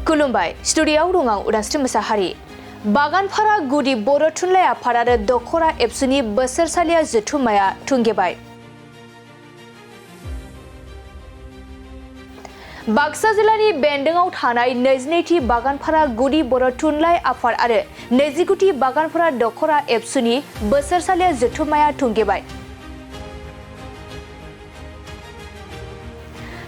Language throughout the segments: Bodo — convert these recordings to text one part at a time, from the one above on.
खुलुमबाय स्टुडियोआव दं आं उदांस्रि मोसाहारि। बागानफारा गुदि बर' थुनलाइ आफाद आरो दखरा एबसुनि बोसोरसालिया जथुम्माया थुंगेबाय। बाक्सा जिल्लानि बेन्दोंआव थानाय 22थि बागानफारा गुदि बर' थुनलाइ आफाद आरो 29थि बागानफारा दखरा एबसुनि बोसोरसालिया जथुम्माया थुंगेबाय।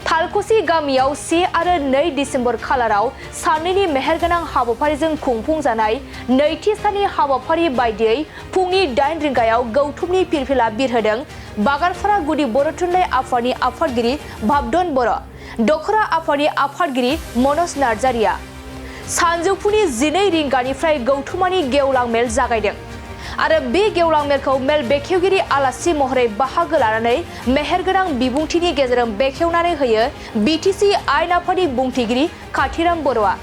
थालखुसि गामियाव 1 आरो 2 डिसेम्बर खालाराव सानैनि मेहेरगोनां हाबाफारिजों खुंफुंजानाय नैथि साननि हाबाफारि बायदियै फुंनि 8 रिंगायाव गौथुमनि फिरफिला बिरहोदों बागानफारा गुदि बर' थुनलाइ आफादनि आफादगिरि भाबधन बर', दखरा आफादनि आफादगिरि मनज नार्जारिया। सानजौफुनि 12 रिंगानिफ्राय गौथुमानि गेवलां मेल जागायदों आरो बे गेवलां मेलखौ मेल बेखेवगिरि आलासि महरै बाहागो लानानै मेहेरगोनां बिबुंथिनि गेजेरजों बेखेवनानै होयो बिटिसि आयेन आफादनि बुंथिगिरि काथिराम बर'आ।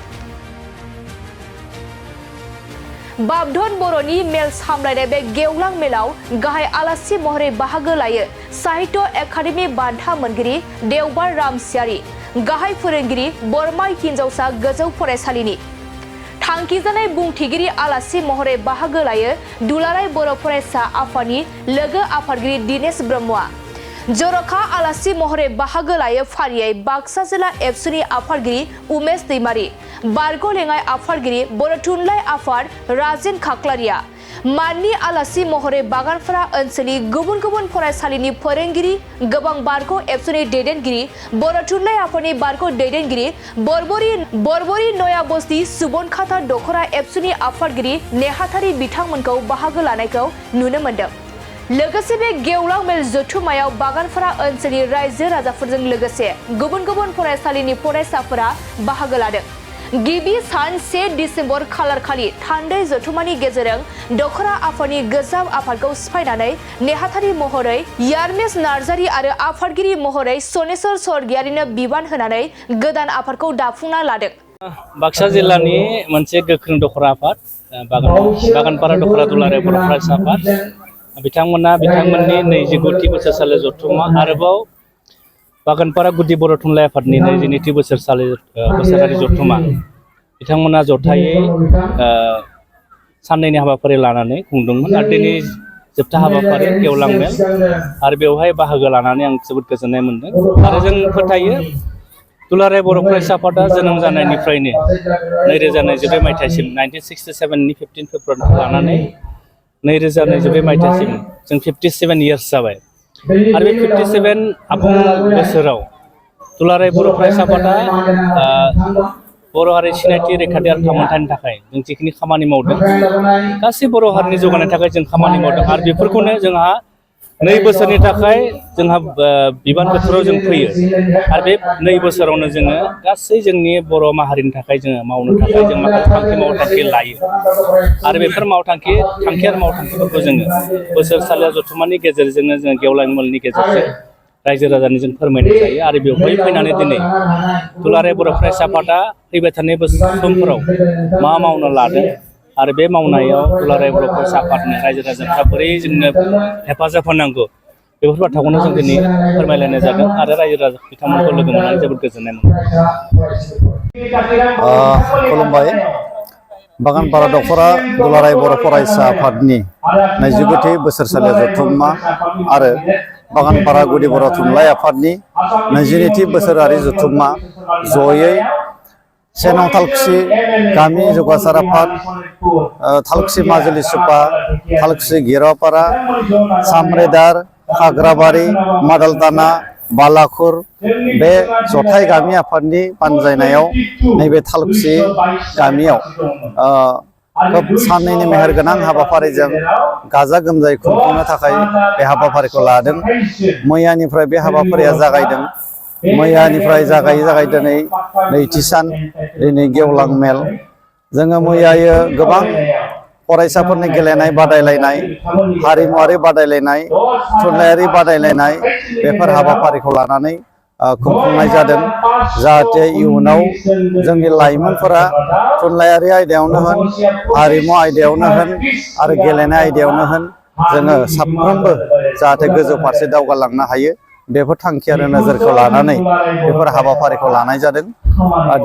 भाबधन बर'नि मेल सामलायनाय बे गेवलां मेलाव गाहाय आलासि महरै बाहागो लायो साहित्य एकाडेमि बान्था मोनगिरि देवबार रामसियारि, गाहाय फोरोंगिरि बरमाइ हिनजावसा गोजौ फरायसालिनि। थांखिजानाय बुंथिगिरि आलासि महरै बाहागो लायो दुलाराय बर' फरायसा आफादनि लोगो आफादगिरि दिनेश ब्रह्मआ। जर'खा आलासि महरै बाहागो लायो फारियै बाक्सा जिल्ला एबसुनि आफादगिरि उमेश दैमारि, बारग' लेङाइ आफादगिरि बर' थुनलाइ आफाद राजेन खाख्लारिया। माननि आलासि महरै बागानफारा ओनसोलनि गुबुन गुबुन फरायसालिनि फोरोंगिरि, गोबां बारग' एबसुनि दैदेनगिरि, बर' थुनलाइ आफादनि बारग' दैदेनगिरि, बरबरि नयाबस्ति सुबनखाता दखरा एबसुनि आफादगिरि नेहाथारि बिथांमोनखौ बाहागो लानायखौ नुनो मोन्दों। लोगोसे बे गेवलां मेल जथुम्मायाव बागानफारा ओनसोलनि रायजो राजाफोरजों लोगोसे गुबुन गुबुन फरायसालिनि फरायसाफोरा बाहागो लादों। गिबि सान 1 डिसेम्बर खालारखालि थान्दै जथुम्मानि गेजेरजों दखरा आफादनि गोजाम आफादखौ सिफायनानै नेहाथारि महरै यारमेस नार्जारि आरो आफादगिरि महरै सनेस्वर स्वर्गियारिनो बिबान होनानै गोदान आफादखौ दाफुंना लादों। बाक्सा जिल्लानि मोनसे गोख्रों दखरा आफाद बागानफारा दखरा दुलाराय बर' फरायसा आफाद बिथांमोननि 29थि बोसोरसालि जथुम्मा आरोबाव बागानफारा गुदि बर' थुनलाइ आफादनि 22थि बोसोरारि जथुम्मा बिथांमोना जथायै साननैनि हाबाफारि लानानै खुंदोंमोन आरो दिनै जोबथा हाबाफारि गेवलां मेल आरो बेवहाय बाहागो लानानै आं जोबोद गोजोननाय मोन्दों आरो जों फोथायो दुलाराय बर' फरायसा आफादा जोनोम जानायनिफ्रायनो 2022 मायथाइसिम 1967नि 15 फेब्रुवारि लानानै 2022 मायथाइसिम जों 57 इयार्स जाबाय आरो बे 57 आबुं बोसोराव दुलाराय बर' फरायसा आफादा बर' हारि सिनायथि रैखाथि आरो थामोनथायनि थाखाय जों जिखिनि खामानि मावदों गासै बर' हारिनि जौगानायनि थाखाय जों खामानि मावदों आरो बेफोरखौनो जोंहा 2 बोसोरनि थाखाय जोंहा बिबान बोथोराव जों फैयो आरो बे 2 बोसोरावनो जोङो गासै जोंनि बर' माहारिनि थाखाय जोङो मावनो थाखाय जों माखासे मावथांखि लायो आरो बेफोर मावथांखि आरो मावथांखिफोरखौ जोङो बोसोरसालिया जथुम्मानि गेजेरजोंनो जोङो गेवलां मेलनि गेजेरजों रायजो राजानि जों फोरमायनाय जायो आरो बेवहाय फैनानै दिनै दुलाराय बर' फरायसा आफादा फैबाय थानाय समफोराव मा मावनो लादों आरो बे मावनायाव दुलाराय बर' फरायसा आफादनि रायजो राजाफ्रा बोरै जोंनो हेफाजाब होनांगौ बेफोर बाथ्राखौनो जों दिनै फोरमायलायनाय जादों आरो रायजो राजा बिथांमोनखौ लोगो मोननानै जोबोद गोजोननाय मोनदों। खुलुमबाय। बागानफारा दखरा दुलाराय बर' फरायसा आफादनि 29थि बोसोरसालि जथुम्मा आरो बागानफारा गुदि बर' थुनलाइ आफादनि 22थि बोसोरारि जथुम्मा जयै सेनाव थालखुसि गामि जौगासार आफाद, थालखुसि माजुलि सुपा, थालखुसि गिरापारा, सामरेदार, खाग्राबारि, मादालदाना, बालाखुर बे जथाय गामि आफादनि बानजायनायाव नैबे थालखुसि गामियाव खोब साननैनि मेहेरगोनां हाबाफारिजों गाजा गोमजायै खुंफुंनो थाखाय बे हाबाफारिखौ लादों। मैयानिफ्राय बे हाबाफारिया जागायदों। मैयानिफ्राय जागाय दिनै नैथि सान, दिनै गेवलां मेल। जोङो मैयायो गोबां फरायसाफोरनि गेलेनाय बादायलायनाय, हारिमुवारि बादायलायनाय, थुनलाइयारि बादायलायनाय बेफोर हाबाफारिखौ लानानै खुंफुंनाय जादों जाहाथे इयुनाव जोंनि लाइमोनफोरा थुनलाइयारि आयदायावनो होन, हारिमु आयदायावनो होन आरो गेलेनाय आयदायावनो होन जोङो साफ्रोमबो जाहाथे गोजौ फारसे दावगालांनो हायो बेफोर थांखि आरो नोजोरखौ लानानै बेफोर हाबाफारिखौ लानाय जादों।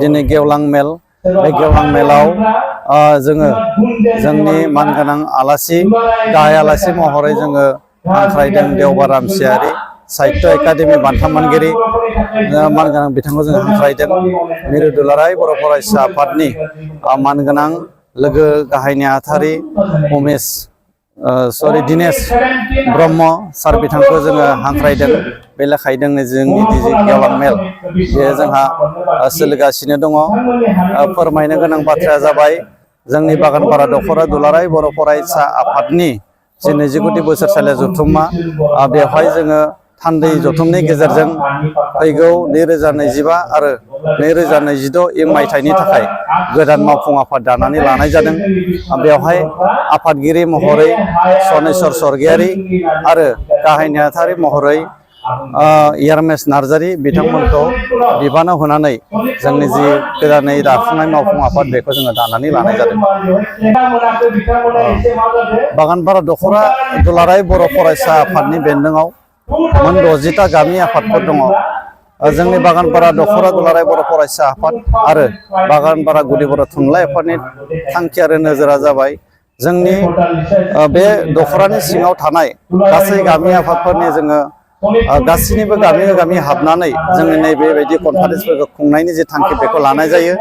दिनै गेवलां मेल बे गेवलां मेलाव जोङो जोंनि मानगोनां आलासि गाहाय आलासि महरै जोङो हांख्रायदों देवबार रामसियारि साहित्य एकाडेमि बान्था मोनगिरि मानगोनां बिथांखौ जों हांख्रायदों मिरु दुलाराय बर' फरायसा आफादनि मानगोनां लोगो गाहाय नेहाथारि उमेश दिनेश ब्रह्म सार बिथांखौ जोङो हांख्रायदों बे लेखायैनो जोंनि गेवलां मेल बे जोंहा सोलिगासिनो दङ फोरमायनो गोनां बाथ्राया जाबाय जोंनि बागानपारा दख'रा दुलाराय बर' फरायसा आफादनि जि 29 बोसोरसालिया जथुम्मा बेवहाय जोङो थान्दै जथुमनि गेजेरजों फैगौ 2025 आरो 2026 मायथाइनि थाखाय गोदान मावफुं आफाद दानानै लानाय जादों बेवहाय आफादगिरि महरै सनेस्वर स्वर्गियारि आरो गाहाय नेहाथारि महरै यारमेश नार्जारि बिथांमोनखौ बिबानाव होनानै जोंनि जि गोदानै दाफुंनाय मावफुं आफाद बेखौ जोङो दानानै लानाय जादों बागानपारा दख'रा दुलाराय बर' फरायसा आफादनि बेन्दोङाव मोन 60टा गामि आफादफोर दङ जोंनि बागानपारा दख'रा दुलाराय बर' फरायसा आफाद आरो बागानपारा गुदि बर' थुनलाइ आफादनि थांखि आरो नोजोरा जाबाय जोंनि बे दख'रानि सिङाव थानाय गासै गामि आफादफोरनि जोङो गासैनिबो गामि हाबनानै जोंनि नैबेबायदि कनफारेन्सफोरखौ खुंनायनि जे थांखि बेखौ लानाय जायो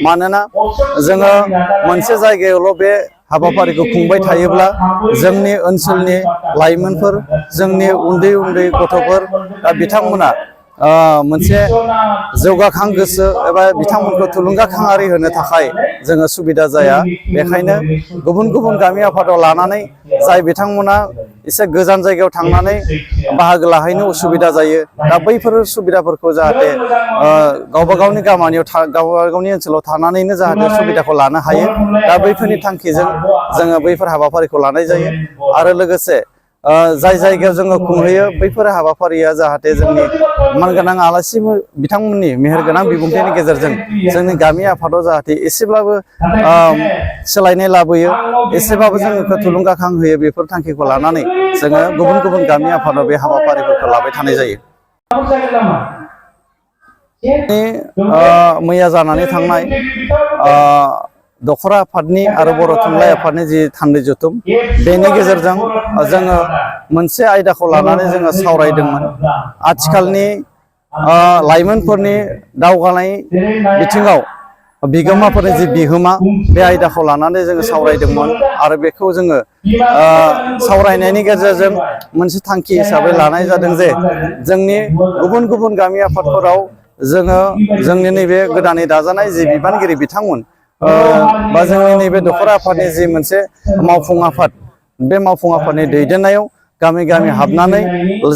मानोना जोङो मोनसे जायगायावल' बे हाबाफारिखौ खुंबाय थायोब्ला जोंनि ओनसोलनि लाइमोनफोर जोंनि उन्दै गथ'फोर बिथांमोना मोनसे जौगाखां गोसो एबा बिथांमोनखौ थुलुंगाखांआरि होनो थाखाय जोङो सुबिदा जाया बेखायनो गुबुन गामि आफादाव लानानै जाय बिथांमोना एसे गोजान जायगायाव थांनानै बाहागो लाहैनो उसुबिदा जायो दा बैफोर सुबिदाफोरखौ जाहाथे गावबा गावनि गावबा गावनि ओनसोलाव थानानैनो जाहाथे सुबिदाखौ लानो हायो दा बैफोरनि थांखिजों जोङो बैफोर हाबाफारिखौ लानाय जायो आरो लोगोसे जाय जायगायाव जोङो खुंहैयो बैफोर हाबाफारिया जाहाथे जोंनि मानगोनां आलासि बिथांमोननि मेहेरगोनां बिबुंथिनि गेजेरजों जोंनि गामि आफादाव जाहाथे एसेब्लाबो सोलायनाय लाबोयो एसेबाबो जोंखौ थुलुंगाखां होयो बेफोर थांखिखौ लानानै जोङो गुबुन गामि आफादाव बे हाबाफारिफोरखौ लाबाय थानाय जायो मैया जानानै थांनाय दख'रा आफादनि आरो बर' थुनलाइ आफादनि जि थान्दै जथुम बेनि गेजेरजों जोङो मोनसे आयदाखौ लानानै जोङो सावरायदोंमोन आथिखालनि लाइमोनफोरनि दावगानाय बिथिङाव बिगोमाफोरनि जि बिहोमा बे आयदाखौ लानानै जोङो सावरायदोंमोन आरो बेखौ जोङो सावरायनायनि गेजेरजों मोनसे थांखि हिसाबै लानाय जादों जे जोंनि गुबुन गामि आफादफोराव जोङो जोंनि नैबे गोदानै दाजानाय जि बिबानगिरि बिथांमोन बा जोंनि नैबे दख'रा आफादनि जि मोनसे मावफुं आफाद बे मावफुं आफादनि दैदेननायाव गामि हाबनानै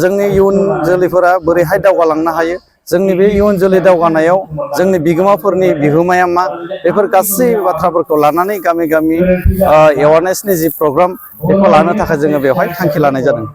जोंनि इयुन जोलैफोरा बोरैहाय दावगालांनो हायो जोंनि बे इयुन जोलै दावगानायाव जोंनि बिगोमाफोरनि बिहोमाया मा बेफोर गासै बाथ्राफोरखौ लानानै गामि एवारनेसनि जि प्रग्राम बेखौ लानो थाखाय जोङो बेवहाय थांखि लानाय जादों।